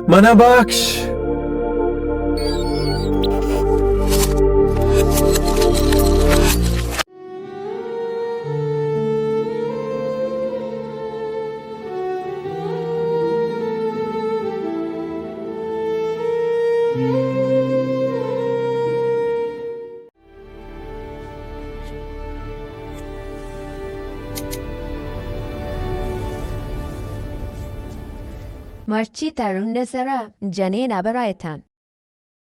منا بخش۔ مرچی ترند ءِ سرا جنین ہبر ءَ اتاں۔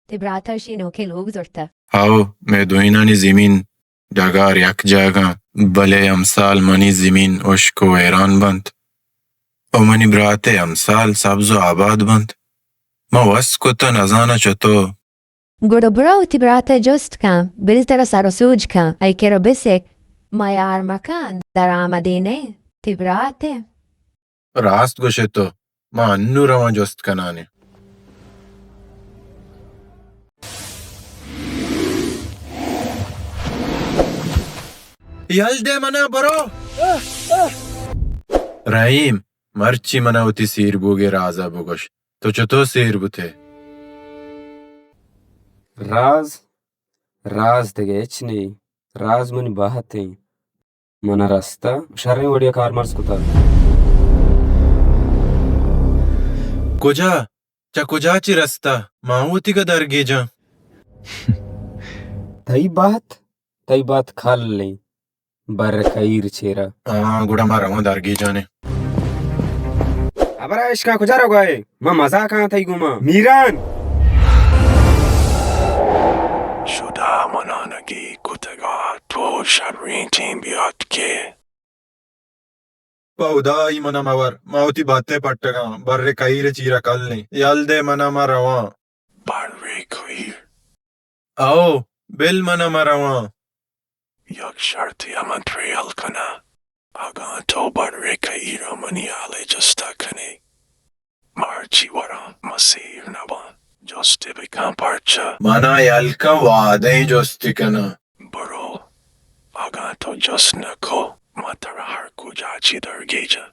تئی برات ءَ اشی نوکیں لوگ زرتہ۔ ہئو، مئے دوئینانی زمین ڈگار یک جاگہ، بلے امسال منی زمین ہشک و ویران بنت و منی برات ءِ امسال سبز و آباد بنت۔ من وس کتہ، نزاناں چتو۔ گڑا برو وتی برات ءَ جست کن، بل ترا سر و سوج کن، آئی کرا بسک، ما یار مکن، درآمدے نئے، تئی برات ءَ۔ راست گوشے تو، ما انو رواں جست کنانے۔ یل دے منا، برو۔ رحیم، مرچی منا وتی سیر بوگے رازا بگوش۔ تو چتو سیر بوتے؟ راز؟ راز دگہ ہچ نئی۔ راز منی بہت ایں۔ منا رستہ شریں وڑیا کارمرز کتہ۔ کجا؟ چہ کجا چی رستہ؟ ما وتیگا درگیجاں۔ تئی بہت، تئی بہت کل ایں۔ بر کہیر چیرا۔ آ، گڑا ما رواں درگیجانے۔ ہبرا اشکا، کجا روگائے؟ ما مزاکاں تئی گوما۔ میران! شدا منانگی کتگا تو شریں ٹیم بیات کے۔ پہ ہدائی منا مور، ما وتی بہت ءَ پٹگاں، بر کہیر چیرا کل ایں۔ یل دے منا، ما رواں۔ بر کہیر؟ او، بل منا، ما رواں۔ یک شرطے ءَ من ترا یل کناں۔ اگاں تو بر کہیر ءَ منی حال ءِ جستا کنے، مرچی وراں، من سیر نباں۔ جستے بکن پرچا؟ منا یل کن، وعدہ ایں جستے کناں۔ برو، اگاں تو جست نکو، من ترا ہر کجا چی درگیجاں۔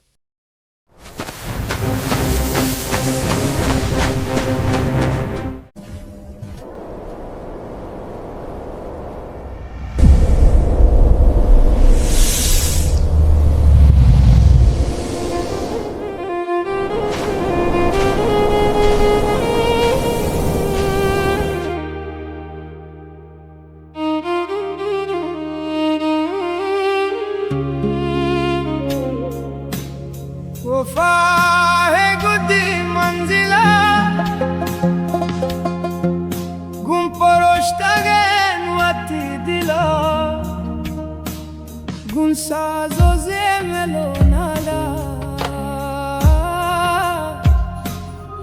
وفا ءِ گدی منزلا، گوں پروشتگیں وتی دلا، گوں ساز و زیمل و نالا۔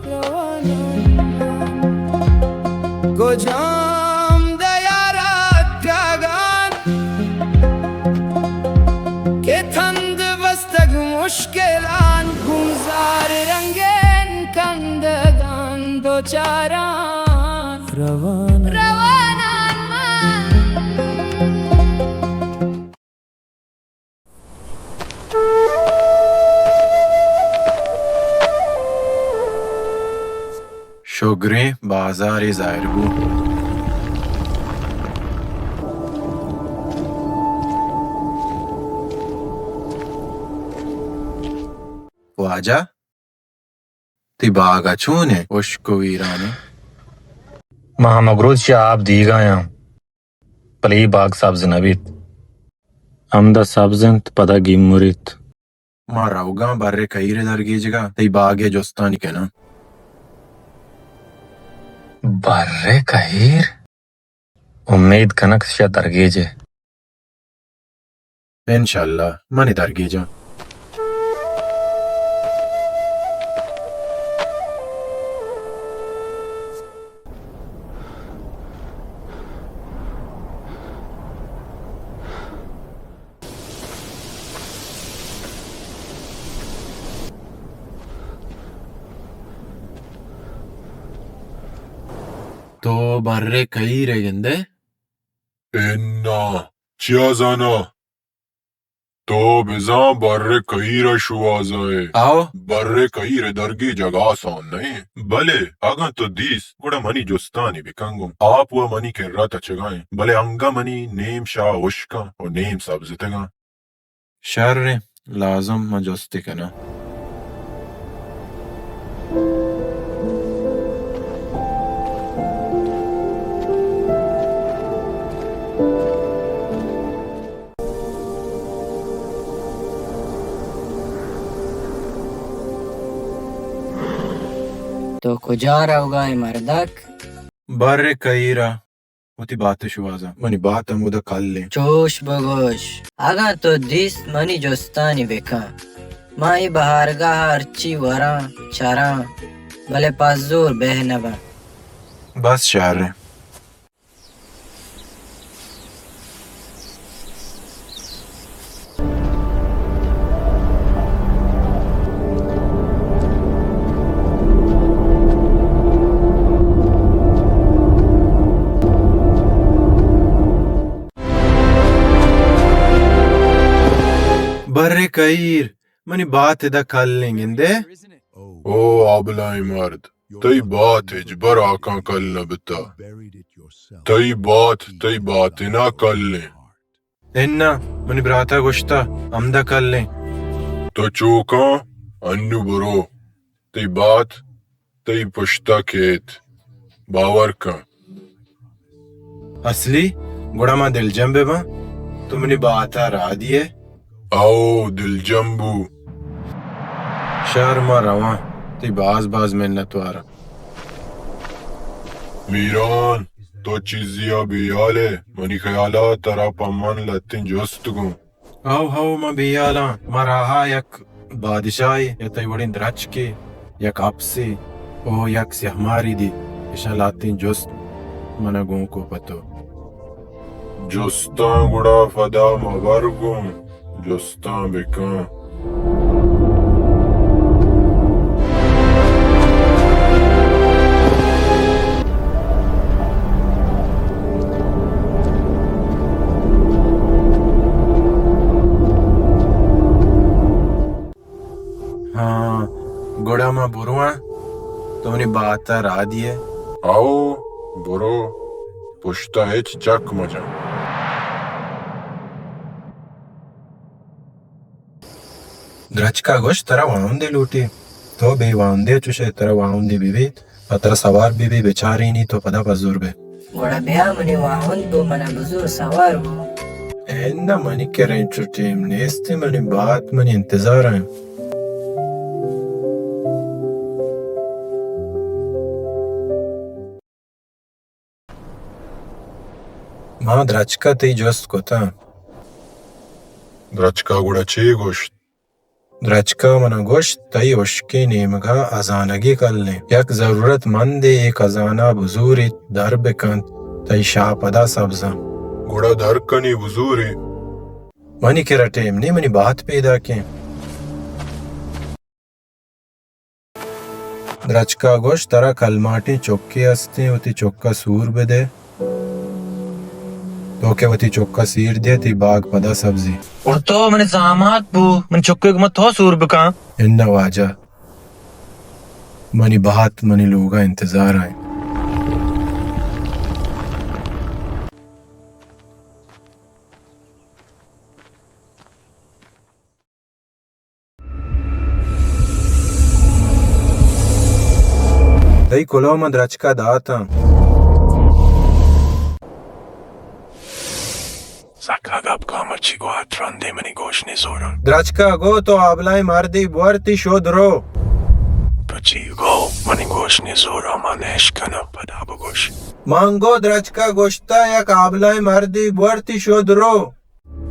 رواناں من کجام دیار اتکگاں، کہ تند بستگ مشکلاں، گوں زار رنگیں کندگاں دوچاراں۔ رواناں، رواناں من۔ شگریں بازارے ظاہر بو۔ واجہ، تئی باگ ءَ چون ایں؟ ہشک و ویران ایں۔ ما ہمک روچ چہ آپ دیگ ءَ آں، بلے اے باگ سبز نہ بیت۔ ہمدا سبز اِنت، پدا گیمریت۔ ما روگاں بر ءِ کہیر ءِ درگیجگ ءَ، تئی باگ ءِ جستانی کناں۔ بر ءِ کہیر؟ امیت کناں کہ شہ درگیج ئے۔ انشاءاللہ، من ئے درگیجاں۔ تو بر ءِ کہیر ءَ گندئے؟ اناں، چیا زاناں؟ تو بزاں بر کہیر ءَ شوہازا ئے۔ آؤ۔ بر کہیر ءِ درگیجگ آسان نہ اِنت، بلے اگاں تو دیست، گڑا منی جستانی بکن گوں۔ آپ وَ منی کرا تچگا اِنت، بلے انگہ منی نیم شاہ ہشکاں ءُ نیم سبزتگاں۔ شر اِنت، لازم من جستے کناں۔ تو کجا روگا ئے مردک؟ بر کہیر ءَ۔ وتی بات ءِ شوہازاں۔ منی بات ہمودا کل اِنت۔ چوش بگوش، اگاں تو دیست منی جستانی بکن۔ من اے بہارگاہ ءَ ہرچی وراں، چراں، بلے پہ زور بہ نہ باں۔ بس شر اِنت۔ بر کہیر، منی بات ادا کل اِنت گندے۔ او آبلائیں مرد، تئی بات ہچبر ہاکاں کل نہ بوتہ۔ تئی بات تئی باتنا کل اِنت۔ اناں، منی برات ءَ گوشتہ، ہمدا کل اِنت۔ تو چو کن، انوں برو۔ تئی بات تئی پشتا کیت، باور کن۔ اصلی، گڑا ما دلجم بہ باں، تو منی بات ءَ راہ دیئے۔ او دلجم بو۔ شر، ما رواں، تئی باز باز منت واراں۔ میران، تو چیزے ءَ بے ہیال ئے، منی خیال ءَ ترا پہ من لہتیں جست گوں۔ ہو، ہو، من بے ہیالاں۔ من راہ ءَ یک بادشاہے یا تئی وڑیں درچکے، یک اپسے او یک سیاہ مارے دی، اشاں لہتیں جست من ءَ گوں کو پہ تو۔ جستاں گڑا پدا مبر گوں، جستاں بکن۔ ہاں، گڑا ما برواں، تو منی بات ءَ راہ دیئے۔ آؤ، برو، پشت ءَ ہچ چک مجن۔ درچک ءَ گوشت، ترا واہندے لوٹی، تو بے واہندے چوشے، ترا واہندے بہ بیت، پہ ترا سوار بہ بی، بچارینی تو پدا پہ زور بے۔ گڑا بیا منی واہند بو، منا بزور سوار بو۔ اے نہ، منی کرا اینچو ٹیم نیست، منی بات منی انتظار ءَ۔ ما درچک ءَ تئی جست کتاں۔ درچک ءَ گڑا چے گوشت؟ درچک ءَ من ءَ گوشت، تئی ہشکیں نیمگ ءَ ہزانگے کل اِنت۔ یک ضرورت مندے اے خزانہ بزوریت، در بکنت، تئی شاہ پدا سبز اِنت۔ گڑا در کنی بزوریں۔ منی کرا ٹیم نی، منی بات پیداکیں۔ درچک ءَ گوشت، ترا کلماٹیں چکے ہستیں، وتی چک ءَ سور بدے۔ تو کہ وتی چک ءَ سیر دئے، تئی باگ پدا سبزی۔ گڑا تو منی زامات بو، منی چک ءَ گوں تو سور بکن۔ اناں واجہ، منی بات منی لوگ ءَ انتظار ءَ اِنت۔ تئی کلوہ من درچک ءَ داتاں۔ سکا گپ کن، مرچی گوں ہر ترندے منی گوش نزوراں۔ درچک ءَ گو، تو آبلائیں مردے بور، تئی شد رو۔ تو چی گو؟ منی گوش نزوراں، من اشکناں، پدا بگوش۔ من گو، درچک ءَ گوشتہ، یک آبلائیں مردے بور، تئی شد رو۔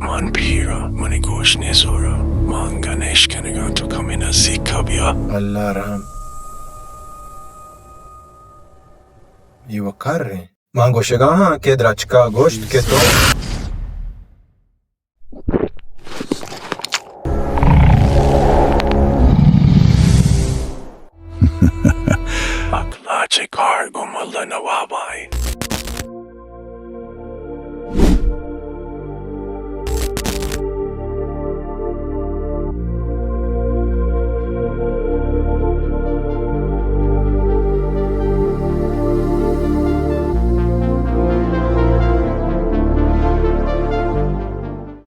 من پیراں، منی گوش نزوراں، من انگہ نہ اشکنگاں، تو کمے نزیک ءَ بیا۔ اللہ رحم۔ اے و کر ایں۔ من گوشگا آں کہ درچک ءَ گوشت کہ تو اکلا چہ کار گوں ملا نواب ءَ ایں۔